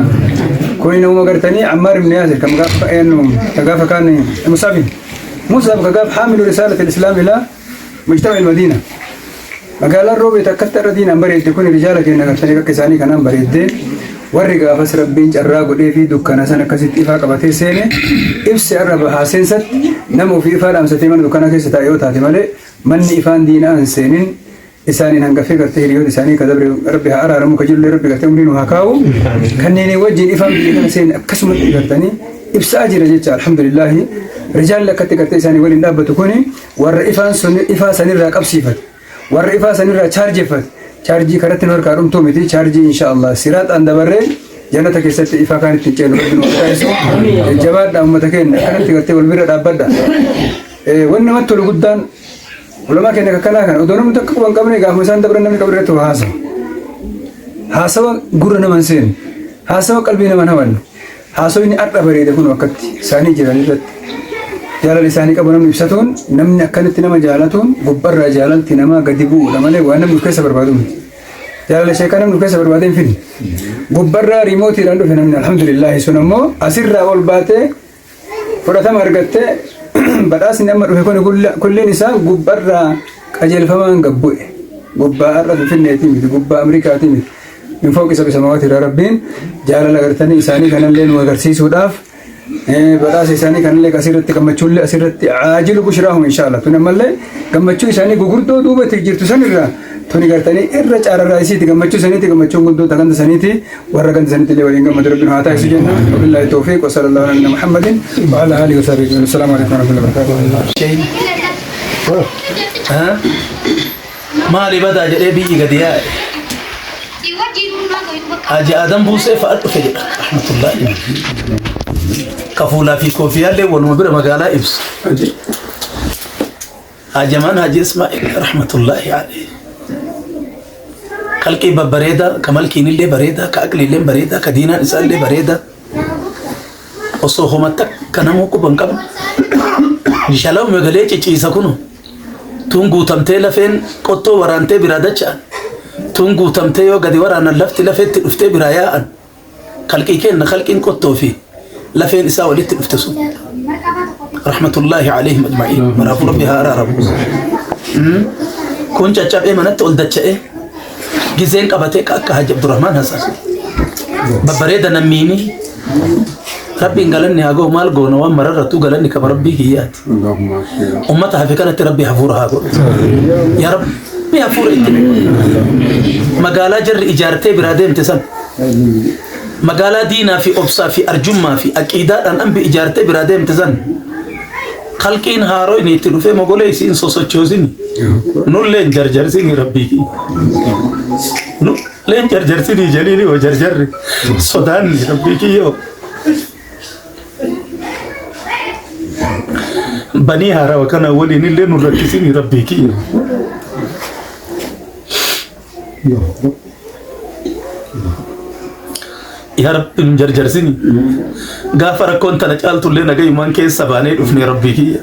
Kuni namuma gartanii Ammaar ibn Yaasir kam gaafa eenyu ka gaafa kaan Musab Musab ka gaaf haamilu risaalati al-Islaam ilaa mujtama al-Madiina. Magaalaan Roobee takkatti irra diinaan bareedde kun rijaala keenya gartanii akka isaanii kanaan bareedde. Warri gaafas Rabbiin carraa godhee fi dukkana san akkasitti ifaa qabatee seene ibsi irra bahaa seensatti nama ofii ifaa dhaamsatee mana dukkanaa keessa taa'e yoo taate malee manni ifaan diinaa hin seenin. Isaaniin hangafee gartee hiriyoota isaanii ka dabre Rabbi haa araaramu, ka jirullee Rabbi gartee umrii nu haa kaa'u, kanneen wajjin ifaan biyya kana seene akkasumatti gartanii ibsaa jira jecha. Alhamdulillaahi, rijaalli akkatti gartee isaanii waliin dhaabbatu kuni warra ifaan sun ifaa sanirraa qabsiifate, warra ifaa sanirraa chaarjeffate. Chaarjii karatti nu harkaa dhumtuu miti. Chaarjii insha Allah siraaxaan dabarree jannata keessatti ifaa kaan ittiin ceenu Rabbi nu haa taasisu. Jabaadha, uummata keenya akkanatti gartee wal bira dhaabbadha. Wanni namatti tolu guddaan ulamaa keenya kakkanaa kana odoo namni takka quban qabne gaafuma isaan dabran namni qabri irratti waa haasawa. Haasawa gurra nama hin seenne, haasawa qalbii nama hin hawanne, haasawni har'a bareeda kun akkatti isaanii jiran irratti jaalala isaanii qabu namni ibsatuun, namni akkanatti nama jaalatuun gubbarraa jaalalti namaa gadi bu'uudha malee waan namni of keessa barbaadu miti. Jaalala sheekaa namni of keessa barbaadee hin fidne. Gubbarraa riimootiidhaan dhufe namni, alhamdulillaahi, sun ammoo asirraa ol baatee fudhatama argattee badhaasni amma dhufe kun kulliin isaa gubbarraa qajeelfamaan gad bu'e. Gubbaa har'a Finfinneetii miti, gubbaa Ameerikaatii miti. Min fooqi sab'i samawaati irraa Rabbiin jaalala gartanii isaanii kanallee nu agarsiisuudhaaf badhaasa isaanii kanallee asirratti gammachuullee asirratti caajilu bushraahum insha Allah. Tun ammallee gammachuu isaanii gugurdoo duubatti jirtu sanirraa tuni gartanii irra caararraa isiiti gammachuu saniiti, gammachuun guddoo ta ganda saniiti. Warra ganda sanitti illee waliin gammadu Rabbiin haa taasisu jenna. Wabillahi tawfiiq, wa sallallahu ala nabiyina Muhammadin wa ala alihi wa sahbihi ajma'in. Assalaamu alaikum wa rahmatullahi wa barakatuh. Maali badaa jedhee biyyi gadi yaa'e. Haji Adam Buusee fa'a dhufe jedha. Rahmatullahi. Kafuulaa fi koofiyaallee waluma bira magaalaa ibsu. Hajamaan Haji Ismaa'il rahmatullahi alayhi. Kalqii babbareedaa, ka malkiin illee bareedaa, ka aqliillee bareedaa, ka diinaan isaallee bareedaa. Osoo homa takka namuu quba hin qabne. Shalaw magalee ciciisa kunu. Tun guutamtee lafeen qottoo waraantee biraa dacha'an. Tun guutamtee yoo gadi waraanan lafti lafeetti dhuftee biraa yaa'an. Kalqii kenna kalqiin qottoo fi lafeen isaa walitti dhufte sun. Rahmatullaahi alayhim ajma'iin. Maraafuu Rabbi haa araaramu. Kun caccabee manatti ol dacha'ee gizeen qabatee akka Haji Abdurrahmaan Hasan. Babbareeda nammiini. Rabbiin galanni haa ga'u, maal goona, waan mararrattuu galanni kama Rabbii kiyyaati. Ummata hafe kanatti Rabbi hafuura haa godhu. Yaa Rabbi, hafuura itti magaalaa jarri ijaartee biraa deemte san, magaalaa diinaa fi obsaa fi arjummaa fi aqiidaadhaan ambi ijaartee biraa deemte san, kalqiin haaroo inni itti dhufee mogolee isiin sosochoosini, nullee hin jarjarsini. Rabbii nullee hin jarjarsini, jaliili hoo jarjarri sodaanni Rabbii kiyyoo. Banii haarawa kana waliin illee nu rakkisini, Rabbii kiyya. Yaa Rabbi nun jarjarsini. Gaafa rakkoon tana caaltullee nagayumaan keessa baanee dhufne Rabbii kiyya.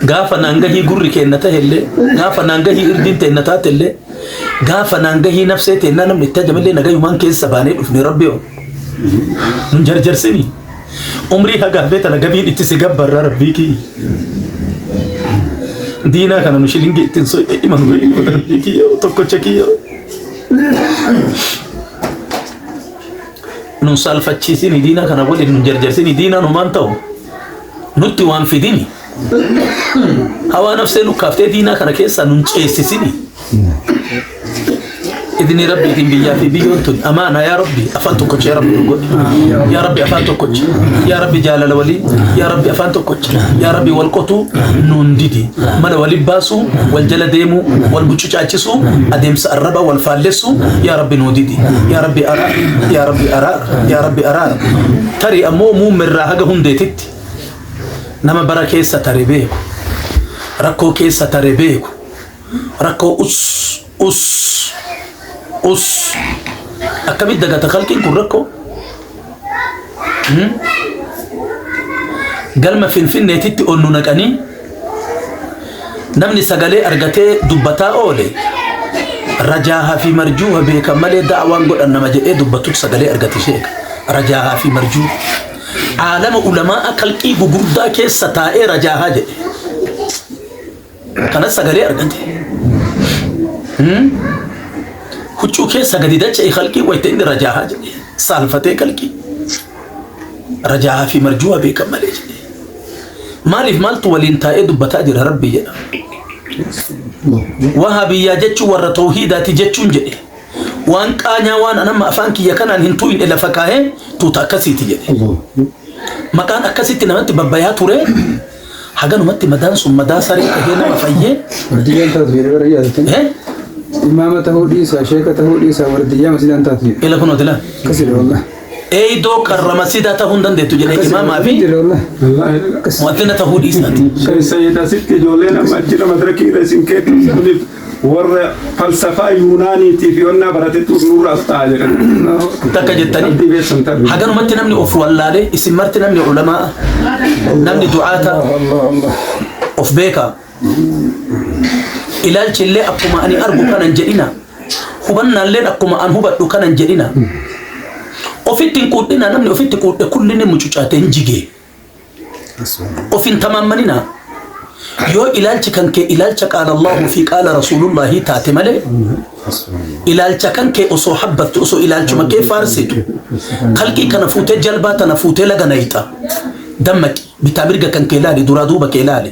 Gaafa naan gahii gurri keenna tahellee, gaafa naan gahii irdiin teenna taatellee, gaafa naan gahii nafsee teennaa namni itti hajamellee nagayumaan keessa baanee dhufne Rabbi hoo. Nun jarjarsini. Umrii haga hafee tana gabiin itti si gabbarraa Rabbii kiyya. Diinaa kana nu shilingii ittiin so'e iman godhi Rabbii kiyya tokkocha kiyya. Nun saalfachiisini diinaa kana waliin nun jarjarsini diinaan homaan ta'u nutti waan fidini. Hawaa nafsee nu kaaftee diinaa kana keessaa nun ceessisini. Idni rabbiitiin biyyaa fi biyyoon tun amaana yaa rabbi afaan tokkocha yaa rabbi nu godhi. Yaa rabbi afaan tokkocha. Yaa rabbi jaalala walii. Yaa rabbi afaan tokkocha. Yaa rabbi wal qotuu nuun didi. Mala wali baasuu, wal jala deemuu, wal bucucaachisuu, adeemsa arraba wal faallessuu yaa rabbi nuu didi. Yaa rabbi araara. Yaa rabbi araara. Yaa rabbi araara. Tarii ammoo muummerraa haga hundeetitti nama bara keessa tare beeku. Rakkoo keessa tare beeku. Rakkoo us us us akkamitti dagata kalqiin kun rakkoo? Hmm? Galma Finfinneetitti ol nu naqanii namni sagalee argatee dubbataa oole rajaahaa fi marjuuha beekan malee da'awaan godhan nama jedhee dubbatutu sagalee argate sheeka. Rajaahaa fi marjuu. Aalama ulamaa kalqii gugurdaa keessa taa'ee rajaahaa jedhe. Kanas sagalee argate. Huccuu keessa gadi dacha'e kalqii wayita inni rajaahaa jedhe. Saalfatee kalqii. Rajaahaa fi marjuuha beekan malee jedhe. Maaliif maaltu waliin taa'ee dubbataa jira Rabbi jedha. Wahabiyyaa jechuun warra tawhiidaati jechuun jedhe. Waan qaanyaa waan anamma afaan kiyya kanaan hin tu'ine lafa kaahee tuuta akkasiiti jedhe. Maqaan akkasitti namatti babbayaa ture haganumatti madaan sun madaa saree tahee nama fayyee. Wardiyyaan taatu jedhee bara yaadatin. Imaama tahuu dhiisaa, sheeka tahuu dhiisaa, wardiyyaa masjidaan taatu jedhe. Ila kunooti laa. Akkasidha wallah. Eeydoo karra masjidaa tahuu hin dandeettu jedhee imaamaa fi mu'addina tahuu dhiisaati. Sayyid asitti ijoolleen amma jira madarakii irra isin keetti saniif warra falsafaa Yuunaaniitii fi onnaa baratetu nurra as ta'a jedhan. Takka jettanii haganumatti namni of wallaalee isin marti namni ulamaa namni du'aata of beeka. Ilaalchi illee akkuma ani argu kanan jedhina. Hubannaalleen akkuma an hubadhu kanan jedhina. Ofitti hin quudhina namni ofitti quudhe kulli ni mucucaate hin jigee. Of hin tamaammanina. Yoo ilaalchi kan kee ilaalcha qaala Allahu fi qaala Rasuulullaahi taate malee ilaalcha kan kee osoo habbattu osoo ilaalchuma kee faarsitu kalqii kana fuutee jalbaa tana fuutee laga nayxa. Dammaqi bitaa mirga kan kee laali duraa duuba kee laali.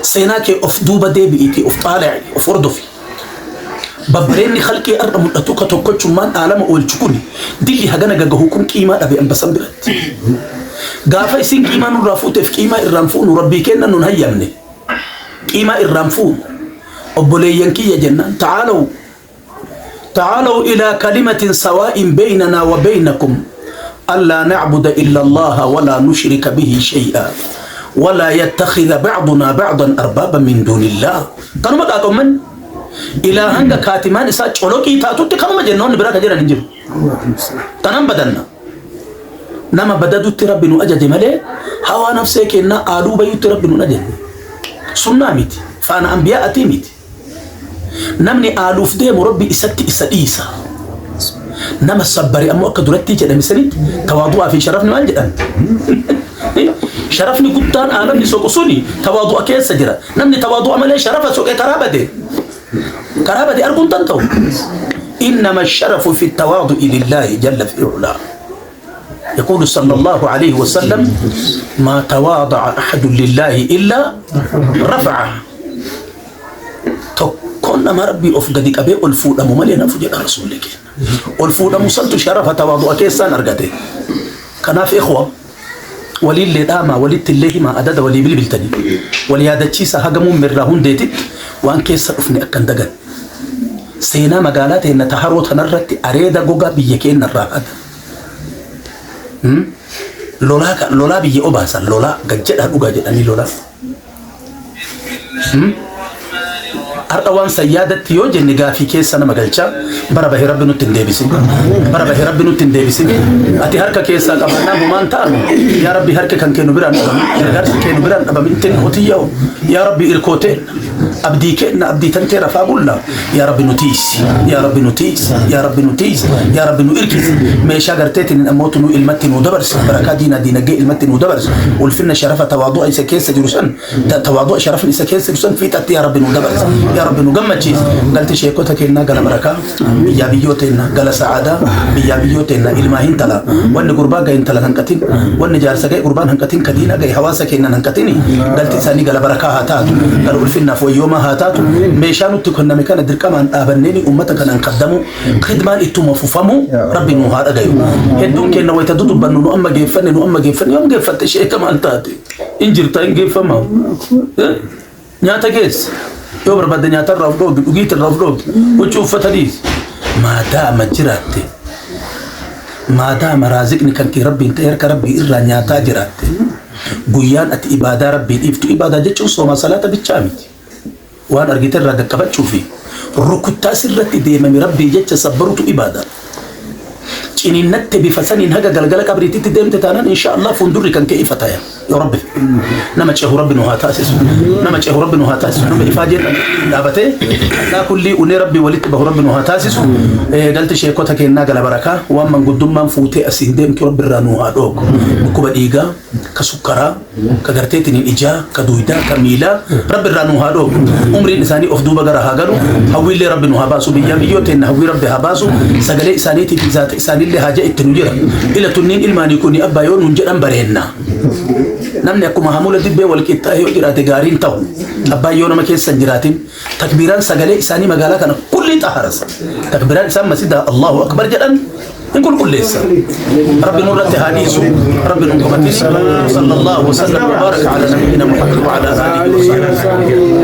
Seenaa kee of duuba deebi'iitii of xaala'i of hordofi. Babbareenni khalqii ar'a mul'atu ka tokkochummaan aalama oolchu kuni dilli hagana gagahu kun qiimaa dhabe ambasan biratti. Gaafa isiin qiimaa nurraa fuuteef qiimaa irraan fuunu Rabbii keenna nun hayyamne. Qiimaa irraan fuunu. Obboleeyyan kiyya jennaan ta'aalaw ta'aalaw ilaa kalimatin sawaa'in beynanaa wa beynakum allaa na'buda illa Allaha walaa nushrika bihi shay'a walaa yattakhidha ba'dunaa ba'dan arbaaban min duunillaah. Kanuma qaaqa ummanni. Ilaa hanga kaatimaan isaa coloqii taatutti kanuma jenna wanni biraa ka jedhan hin jiru. Tanan badanna. Nama badadutti Rabbi nu ajaje malee hawaa nafsee kennaa aaluu bayutti Rabbi nu ajaje. Sunnaa miti. Faana anbiyaa'atii miti. Namni aaluuf deemu Rabbi isatti isa dhiisa. Nama sabbare ammoo akka durattii jedhame sanitti tawaadu'aa fi sharafni maal jedhan? Sharafni guddaan aalamni soqu suni tawaadu'a keessa jira. Namni tawaadu'a malee sharafa soqe karaa bade. Karaa bade arguun danda'u. Innama sharafu fi tawaadu'i lillaahi jalla fi ulaa. يقول صلى الله عليه وسلم ما تواضع أحد لله إلا رفعه tokkoon nama Rabbii of gadi qabee ol fuudhamu malee nafu jedha Rasuulli keenya. Ol fuudhamu santu sharafa tawaadu'a keessaan argate. Kanaaf ikhwa waliillee dhaamaa walitti illee himaa adada walii bilbiltanii wal yaadachiisa haga muummeerraa hundeetitti waan keessa dhufne akka hin dagan. Seenaa magaalaa teenna ta haroo tanarratti areeda gogaa biyya keenya irraa haga. Lolaa lolaa biyya obaasan lolaa gad jedhaa dhugaa jedhanii lolaa. Har'a waan san yaadatti yoo jenne gaafii keessa nama galcha. Bara bahe Rabbi nutti hin deebisin. Bara bahe Rabbi nutti hin deebisin. Ati harka keessaa qabannaa homaan ta'anu. Yaa Rabbi, harki kan kennu biraan dhabamin. Gargaarsi kennu biraan dhabamin. Ittiin qotiyyaa'u. Yaa Rabbi, irkoo teenna. Abdii kenna, abdii tantee rafaa bulla. Yaa Rabbi, nu tiisi. Yaa Rabbi, nu tiisi. Yaa Rabbi, nu tiisi. Yaa Rabbi, nu irkisi. Meeshaa garteetiin ammootu nu ilmatti nu dabarsi. Barakaa diinaa diinagdee ilmatti nu dabarsi. Ulfinna, sharafa, tawaadu'a isa keessa jiru san, tawaadu'a, sharafni isa keessa jiru san fiixatti yaa Rabbi nu dabarsi. Yaa Rabbi, nu gammachiisi. Galti sheekota kennaa gala barakaa. Biyyaa biyyoo teenna gala sa'aadaa. Biyyaa biyyoo teenna ilmaa hintala. Wanni gurbaa gahe intala hanqatin. Wanni jaarsa gahe gurbaan hanqatin. Ka diina gahe hawaasa kennan hanqatin. Galti isaanii gala barakaa haa taatu. Gala ulfinnaaf wayyoomaa haa taatu. Meeshaa nutti kenname kana dirqamaan dhaabanneeni uummata kanaan kaddamu. Khidmaan ittuma fufamu Rabbi nu haa dhagayu. Hedduun keenya wayita dudubbannu nu amma geeffanne, nu amma geeffanne. Yoom geeffatte sheeka? Maal taate? In jirta, hin geeffama. Nyaata keessa yoo barbaadde nyaata irraa of dhoogi, dhugiitti irraa of dhoogi, huccuu uffata dhiisi. Maadaama jiraatte, maadaama raaziqni kan kee Rabbiin ta'e, harka Rabbii irraa nyaataa jiraatte, guyyaan ati ibaadaa Rabbii dhiiftu, ibaadaa jechuun soomaa salaata bichaa miti. Waan argite irraa gaqqabachuu fi rukuttaa sirratti deemame Rabbii jecha sabbarutu ibaadaa. Ciniinnatte bifa saniin haga galgala qabriititti deemte taanaan, insha Allah fuuldurri kan kee ifa taya. Yoo Rabbi nama cehu Rabbi nu haa taasisu. Nama cehu Rabbi nu haa taasisu. Nama ifaa jedhan dhaabatee allaa kullii unee Rabbi walitti bahu Rabbi nu haa taasisu. Galti sheekota kennaa gala barakaa. Waan manguddummaan fuutee asiin deemtu Rabbi irraa nu haa dhoogu. Dhukkuba dhiigaa, ka sukkaraa, ka garteetiin ijaa, ka duydaa, ka miilaa Rabbi irraa nu haa dhoogu. Umriin isaanii of duuba gara haa galu. Hawwiillee Rabbi nu haa baasu. Biyyaa biyyoo teenna hawwii Rabbi haa baasu. Sagalee isaaniitiif zaata isaaniillee haaja itti nu jira. Ila tunniin ilmaanii kuni abbaa yoo nuun jedhan bareenna. Namni akkuma hamula dibbee wal qixxaa'ee yoo jiraate gaariin ta'u. Abbaan yoo nama keessa hin jiraatin, takbiiraan sagalee isaanii magaalaa kana kulli xaharasa. Takbiiraan isaan masjida Allahu akbar jedhan hin qulqulleessa. Rabbi nurratti haa dhiisu. Rabbi nun qabatin. Sallallahu wasallam wa baraka ala nabiyyina Muhammad wa ala alihi wa sahbihi.